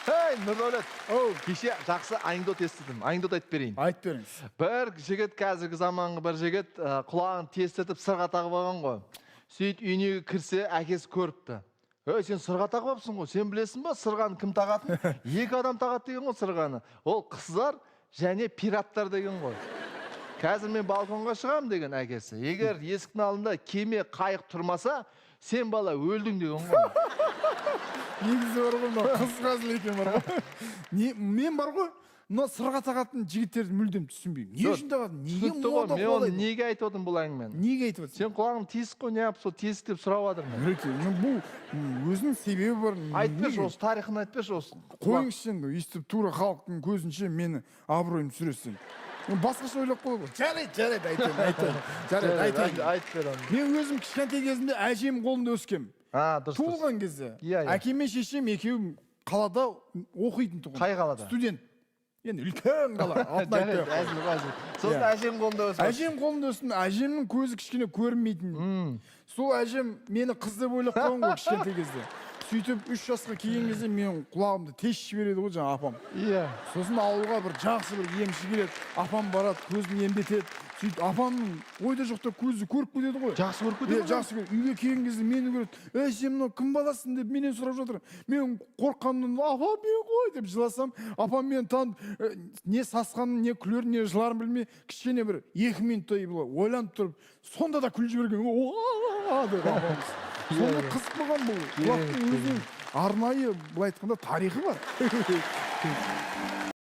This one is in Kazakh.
Ей, Нұрдәулет, Оу, кеше жақсы анекдот естідім. Анекдот айтып берейін. Айтып беріңіз. Бір жігіт, қазіргі заманғы бір жігіт, құлағын тестіртіп, сырға тағып алған ғой. Сөйтіп үйіне кірсе, әкесі көріпті. Ей, сен сырға тағып алыпсың ғой. Сен білесің ба, сырғаны кім тағатын? Екі адам тағады деген ғой сырғаны. Ол қыздар және пираттар деген ғой. Қазір мен балконға шығамын деген әкесі. Егер есіктің алдында кеме, қайық тұрмаса, сен, бала, өлдің деген ғой. Негізі бар ғой, мынау қызық әзіл екен бар ғой. Не, мен бар ғой, мына сырға тағатын жігіттерді мүлдем түсінбеймін. Не Жоқ, үшін тағады? Неге түсінікті ғой. мода Мен оны қуалайды? неге айтып отырмын бұл әңгімені? Неге айтып отырсың? Сен құлағың тесік қой, неғып сол тесік деп сұрап жатырмын. Нұреке, ну бұл өзінің себебі бар. Айтып берші, Неге? осы тарихын айтып берші осы. Қойыңызшы енді, өйстіп тура халықтың көзінше мені абыройымды түсіресің. Мен басқаша ойлап қалады ғой. Жарайды, жарайды, айтайын, айтайын. Жарайды, айтайын. Айтып бер оны. Мен өзім кішкентай кезімде әжем қолында өскем. А, дұрыс, дұрыс. Туылған кезде Иә, иә. әкем мен шешем екеуі қалада оқитын тұғын. Қай қалада? Студент. Енді үлкен қала, атын айтпай Жарайды, ақ қояйын. әзіл, әзіл. Сосын Иә. әжең қолында өсіп. Әжем қолында өстім. Әжемнің көзі кішкене көрмейтін. Сол әжем мені қыз деп ойлап қалған ғой кішкентай кезде. Сөйтіп 3 жасқа келген кезде менің құлағымды тесіп жібереді ғой жаңағы апам. Сосын ауылға бір жақсы бір емші келеді. Апам барады, көзін емдетеді. Сөйтіп апамның ойда жоқта көзі көріп кетеді ғой. Жақсы көріп кетеді Иә, ғой. жақсы көріп. Үйге келген кезде мені көреді. Ей, сен мынау кім баласың деп менен сұрап жатыр. Мен қорыққанымнан: «Апа, мен ғой», – деп жыласам, апам мені танып, не сасқанын, не күлерін, не жыларын білмей, кішкене бір 2 минуттай былай ойланып тұрып, сонда да күліп жіберген ғой деп апамыз. Сонда қызық болған бұл. Құлақтың өзінің арнайы, былай айтқанда, тарихы бар.